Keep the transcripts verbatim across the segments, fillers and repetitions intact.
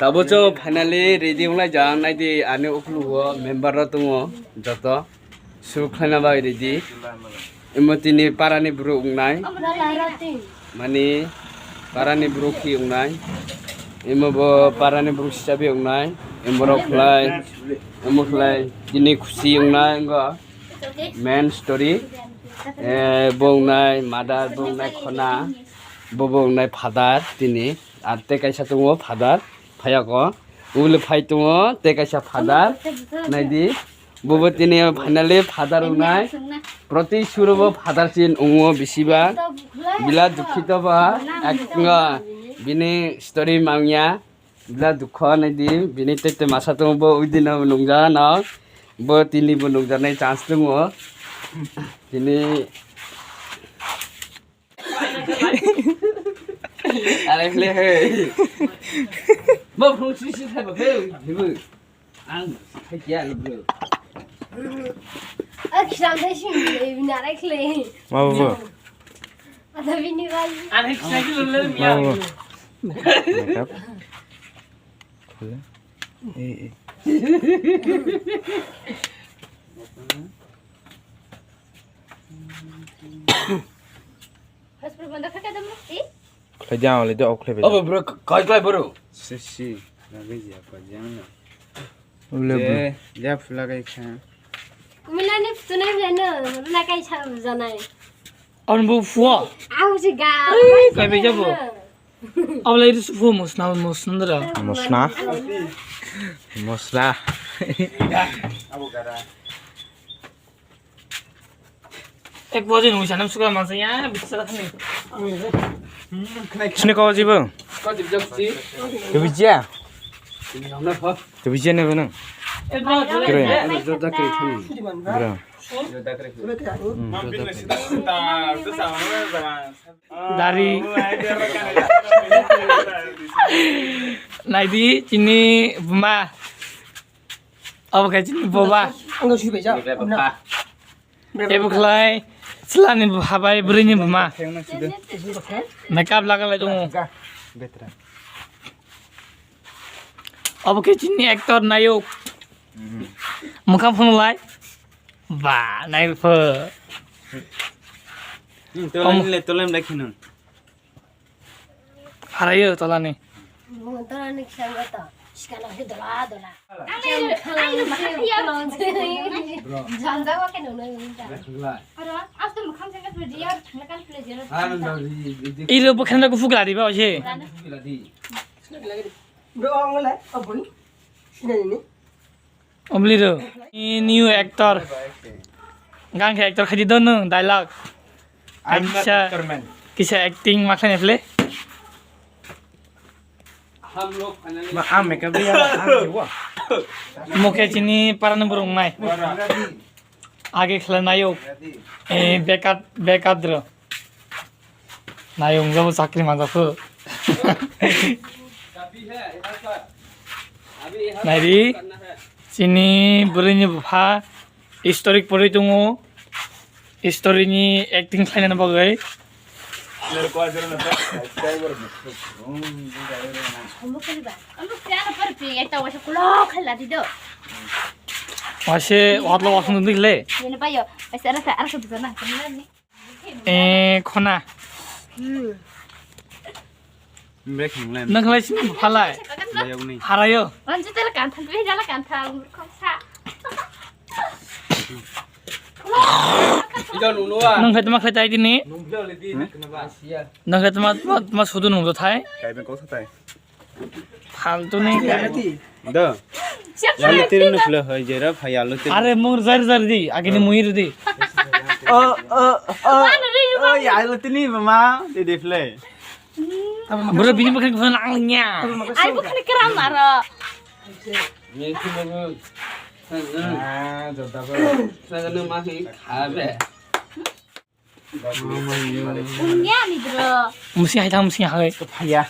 Tabo cho finally ready wnglai jang, naidi ani uklugo member rok tongo joto. Su khlaina bai ready. Imo tini parani bru wngnai. Mani parani bru khi wngnai. Imo bo parani bru sichabi wngnai. Imo rok khlai, imo khlai tini khusi wngnai wngkha. Main story, eh, bo wngnai mother, bo wngnai khona, bo bo wngnai father tini. Ar tei kaisa tongo father, phaiyago. Ubole phai tongo tei kaisa father, naidi. Bobo tini finally father wngnai. Proti surobo father chin wngo bisiba. Bila dukhito ba, ek, nga, bini story mangya. Bila dukho naidi, bini tete masa tongo bo, ui dino nungja no. Bo tini bo nungjanai chance tongo. Tini. Are khle he. Bo phung si si thai bo he, he bo. Ang thai kya lo bro. Ak sam thai sim le, bini are khle. Ma bo. Ada bini bal. Are khle lo le. Ma bo. Makeup. Khule. Eh, eh. Khule jang le do, khule. Obo bro, kai kai bro. Si, si. Lagi ji apa jang na. Ule bro. Je, ja phula kai kha. Milani putuna milano, runa kai sa janai. Aboni bo phua. Au si ga. Ai, kai bai jabo. Abla itu sufu musna, musna dara. Musna. Musna. Ek baje nung sanam suka mansa ya, bichara thani. Sini kau jibo. Kau jibo si. Kau bijia. Kau bijia ne benang. Kira. Joda kiri thani. Bro. Joda kiri. Hmm. Dari. Naidi chini buma. Obo khe chini boba. Ang sui bai ja. Ebo khlai chwlani bwha bai bwrwini buma. Makeup lagalai tongo. Obo khe chini actor nayok. Mwkhang phunulai. Ba, nai pho. Hmm, tolani le, tolani le kheno. Harayo tolani. Tolani kisa to. Sikana he dola dola. Janja wa keno no. Aro, as to mukham se ka dia, na kan pleasure. Iro bo khanda ku fukla di ba oje. Bro, ang le, aboni. Sinani ni. Obliro, new actor. Gang khe actor khaidi do nwng, dialogue. I'm not actor, man. Kisa acting ma khlaina phle. Ma, ang makeup dia, ang dia. Mokhe chini parani borok nai. Age khlai nayok. Eh, bekat, bekat dro. Nayung jabo chakri manjak pho. Nairi, chini bwrwini bupha historic pori tongo. History ni acting khlainani bagwi. Wase watlo wasung dikle. Eh, khona. Nang khlai sini phalai. Harayo. Nang khlai tama khlai tai dini. Nang khlai tama, tama, tama sudu nung do thai. Faltu ni. Da. Yalu tiri no pula hoi jera phai yalu tiri. Are mung jar jar di, agini mui di. Oh, oh, oh. Oh, yalu tiri mama, di di play. Bro, bini bukan bukan ang nya. Ai bukan keram aro. Ni sini bu. Ah, jota bu. Saya kena masih kabe. Unya ni bro. Musi hai thang musi hai. Phaya.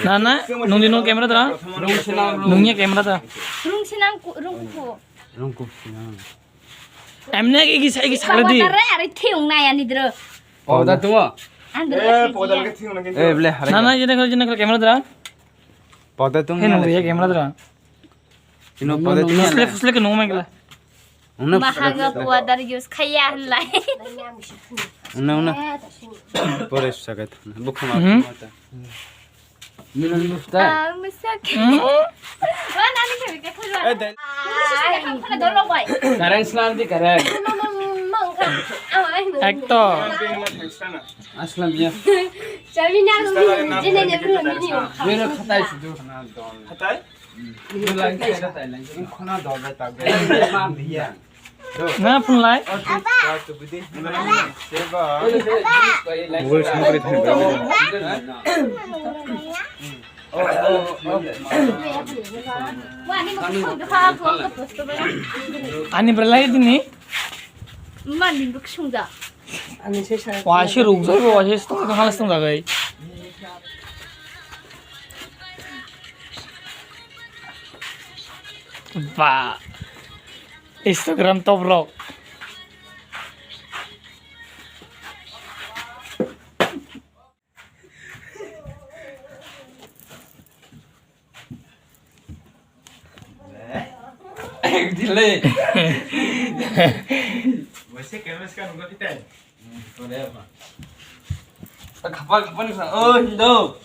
Na na, nungni nung camera da. Nungni camera da. Rung sinang ku, rung ku. Rung ku sinang. Emne ki ki sai ki sakre di. Are are thiung na ya ni dro. Powder tungo. Andro. Eh, powder ke thiung na ke. Eh, ble hare. Na na, jene kal jene kal camera da. Poda tung Heno ya ya le. Camera dra. Ino poda tung ya Fusle le. Fusle ke nung mai gla. Una Mahaga fusle. Powder use khaya lai. Una una. Pore sagat. Bukhuma Mhm. mata. Milan Musta. Ah, musak. Hmm? Wan ani kami ke khulwa. Eh, dai. Khana dolo bai. Karen slam di karen. Mama mama ka. Awa ai. Ekto. Aslam ya. Chabi na ko jene ne pula mini. Bero khatai sudu. Khatai? Khana do da ta. Ma biya. Na phunlai. Mobile songkri thani. Ani belai dini. Mani buk sungja. Ani se sa. Wa se ruk jai bo, wa se stok ka halas tong jagai. Ba. Instagram top rock. Dile. Wese kamera ska nunggu kita. Khapa khapa ni sa. Oh, hindo.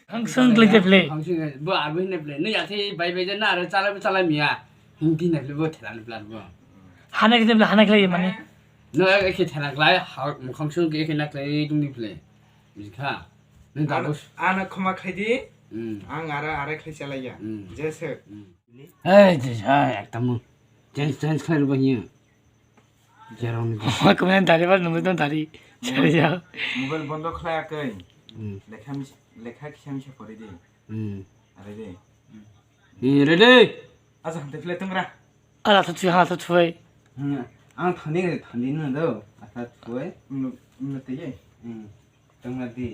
Hangsung klik de play. Hangsung, bo arbo hinne play. Nui yakhe bai bai jana aro chala chala miya. Hindi na play bo thela na play bo. Hana klik de play, hana klik mani. No ek ek thela klai ha mukhang sung ke ke na klai dungni play. Bikha. Nui Ano, gabus. Ano khoma khaidi. Hmm. Ang ara ara khlai chalaiya. Hmm. Jese. Hmm. Hey, jisa ekta mu. Change change khlai bo hiya. Jerong ni. Kemana dari bar nunggu dong dari. Cari ya. Mobile bondo khlai akai. Hmm. Lekha mis lekha kisa misa pori di. Hmm. Are di. Hmm, ready. Aja hamte khlai tungra. Ala to thui, ala to thui. Hmm. Ang thani thani na do. Asa thui. Mnu mnu te ye. Hmm. Tungra di,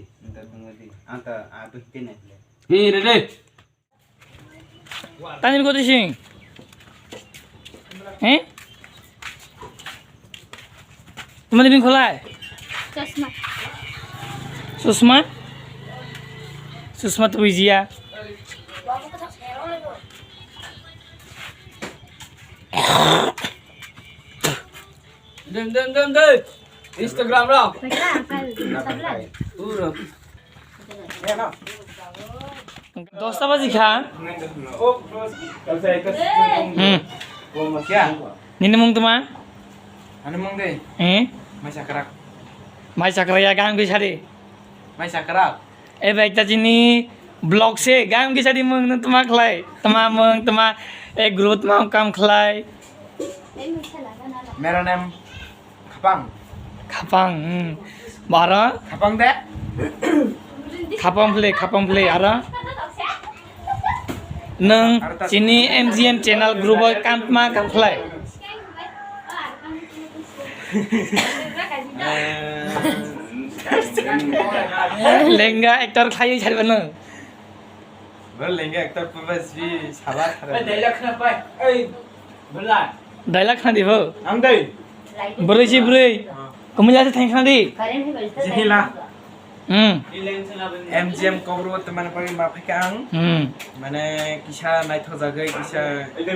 tungra di. Ang ta a bihte na khlai. Hey, ready. Tanil Goti Singh. Eh? Mani bini kholai? Chosma. Chosma? Chosma to bujiya. Dem, dem, dem, dem. Instagram rok. Pura. Dosta baji kha. Hmm. Nini mung tuma? Ani mung de. Eh? Mai sakrak. Mai sakrak ya gang bisari. Mai sakrak. Eba ekta chini vlog se gang kisa di mung no tuma khlai. Tuma mung tuma ek group tuma kam khlai. Mera name Khapang. Khapang, hmm. Bara? Khapang de? Khapang play, khapang play, ara? Nung chini M G M channel group o kam tuma kam khlai. Lenga actor khlaiwi sariba nung. Bro, lenga actor pura si sala khara. Dialogue khna pai. Ei, bela. Dialogue khna di bo. Ang dai. Bwrwi si bwrwi. Ah. Kumui jati thang khna di. Jihila. Hmm. M G M kobor o teman pari ma phai kang. Hmm. Mane kisa naithok jagwi, kisa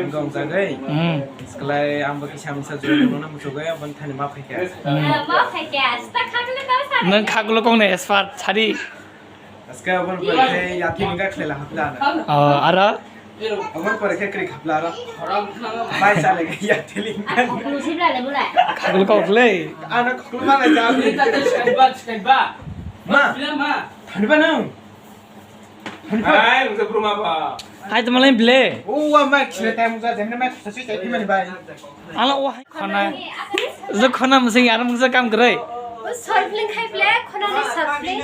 gong jagwi. Hmm. Sklai ambo kisa misa joi mona muchugwi abon thani ma phai kha. Hmm. Ma phai kha. Sta khakle ka sa. Nang khaklo kong ne expert sari. Aske abon pore khe yathing ga khela hapla na. Oh, aro? Abon pore khe kri khapla aro. Bai sale ga yathing. Khaklo kok le. Ana khaklo ma na ja. Ma. Thani ba nang. Thani ba. Ai, mungsa bruma ba. Ai, temalai ble. O, wa ma khile tai mungsa jemne ma khisa sui tai mani bai. Ala o hai khona. Zo khona musing yar mungsa kam gre. Short film khai ble, khona ni short film.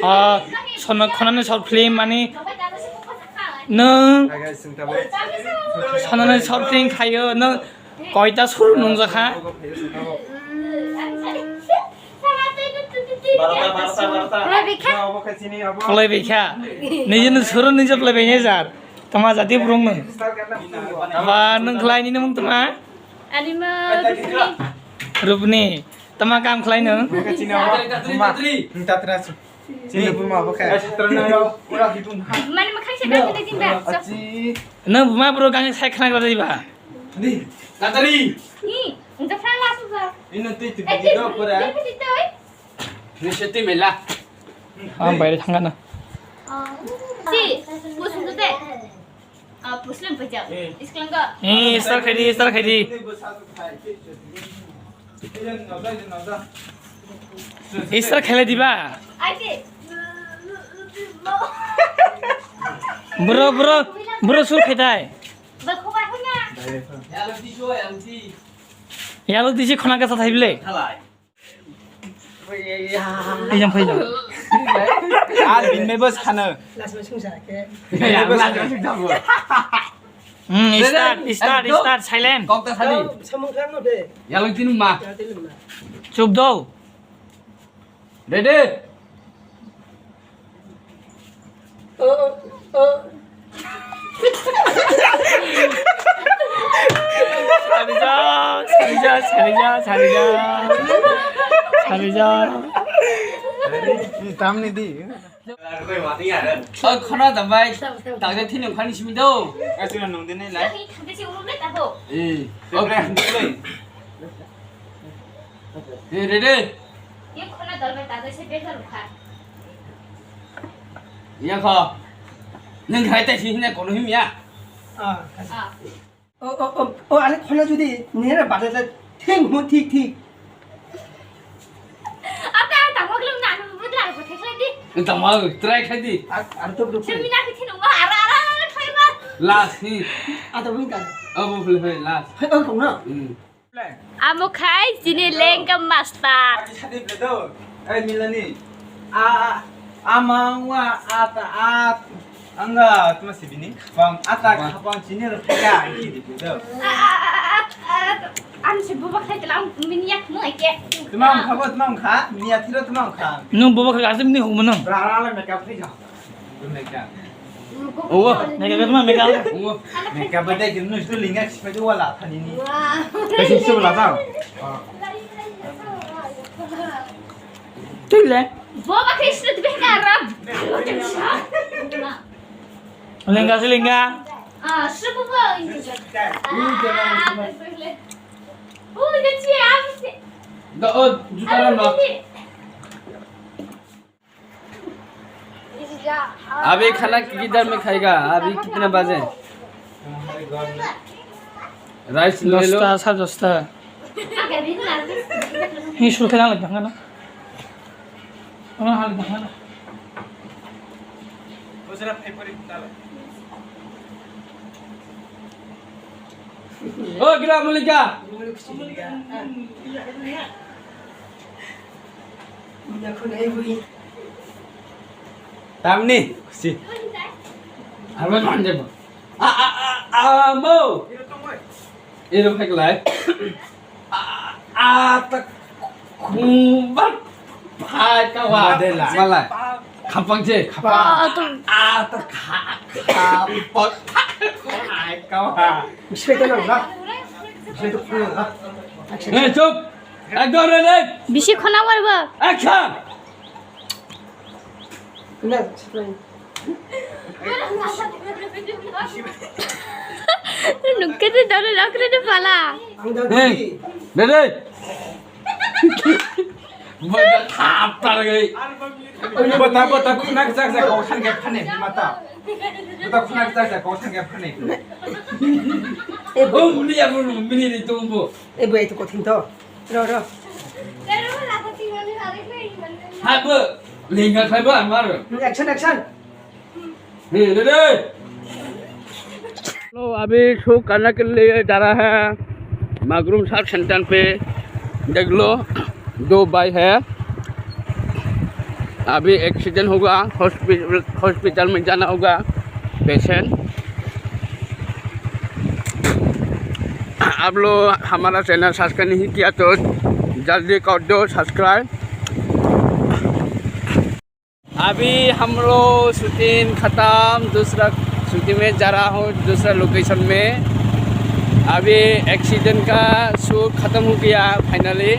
Ah, sona khona ni short film mani. Nung. Khona ni short film khayo nung. Koita suru nung jakha. Barota, barota, barota. Khulai bikha. Nijini suru nijab lai bini jar. Tama jati burung nung. Aba nung khlai nini mung tama? Ani ma Rupni. Rupni. Tama kam khlai nung? Tatra, tatra, tatra. Sini buma bo khe. Mani makhang se dang kene din ba. Achi. Nang buma bro gang sai khna gra diba. Di. Tatari. Ni, unta phra la su ba. Ino tui tui di do pura. Ni se tui mela. Ang bayar thangana. Si, pusung tu de. Ah, pusung pejak. Iskelang ka. Eh, star khaidi, star khaidi. Star khaile diba? Bro, bro, bro, sur khaidai. Yalo disi khona kasa thaible. Ejang phai jang. Ar bin mebo sano. Last mai sungsa ke. Bin mebo sano. Hmm, start, start, start, silent. Kok ta sali. Samung khang no de. Yalo tinu ma. Chup do. Ready? Oh, oh, oh. Sarijak, sarijak, sarijak, sarijak. Sarijak. Tamni di. Oh, khona dambai. Tagda thini khani simi do. Asina nungdini lai. Eh. Eh, ready? Ye khona dalbai tagda se bethal kha. Iya kho. Nang hai tai sini kono himya. Ah. Ah. Oh, oh, oh, oh, ani khona jodi nira bada thing hu thik thik. Ata, ata, tamo glum na, anu budla ko thekla di. Tamo try khai di. Ar, ar to group. Semi na kithi nungo, ara, ara, ara, khai ba. Last hi. Ata win ka. Oh, bu phule phai last. Hai, oh, kong na. Hmm. Amo khai chini lengka master. Ati sadi bledo. Ei milani. A, a, amang wa ata at. Anga tuma sibini. Bang ata khapang chini ro thaya. Ani si buba khai telang mini yak mo ake. Tuma ang khabo tuma ang kha. Mini atiro tuma ang kha. Nung buba khai asim ni hukmo nung. Rara la makeup khai ja. Owo. Mega, mega, mega. Owo. Mega bade gimnu sto linga sipaju wala thanini. Wah. Kasi sula tau. Tui le. Boba Krishna tu beka rab. Linga si linga. Ah, subu bo. Ah, oh, dia cia. Da, oh, juta ram ba. अभी खाना किधर में खाएगा? अभी कितना बजे? राइस ले लो। दसटा, साढ़े दसटा। Ini suruh kenal lagi, mana? Mana hal lagi, mana? Oh, gila, Mulika. Tamni si. Aro manje bo. A, a, a, a, mo. Iro phek lai. A, a, ta khumbat phai ka wa. Made la. Malai. Khapang je. Khapang. A, ta kha, khapang. Phai ka wa. Bisai ta nang la. Bisai ta khumbat la. Hey, chup. Ekdom ready. Bisi khona warba. Action. Nungke tu daru lakre tu pala. Hey, ready. Boda thap tar gai. Boda, boda, khunak jak jak kau than ke phane mata. Boda khunak jak jak kau than ke phane. Eh, bo. Oh, muni ya, muni, muni ni tu bo. Eh, bo, itu kothing to. Ro, ro. Habo, lenga khai ba amar. Action, action. Hey, re, re. Lo, abhi show karne ke liye ja raha hai. Magrum sub center pe dekh lo, do bhai hai. अभी एक्सीडेंट होगा, hospital, hospital में जाना होगा पेशेंट। आप लोग हमारा channel subscribe नहीं किया तो जल्दी कर दो सब्सक्राइब। अभी हम लोग शूटिंग खत्म, दूसरा शूटिंग में जा रहा हूँ, दूसरा लोकेशन में। अभी एक्सीडेंट का शूट खत्म हो गया फाइनली।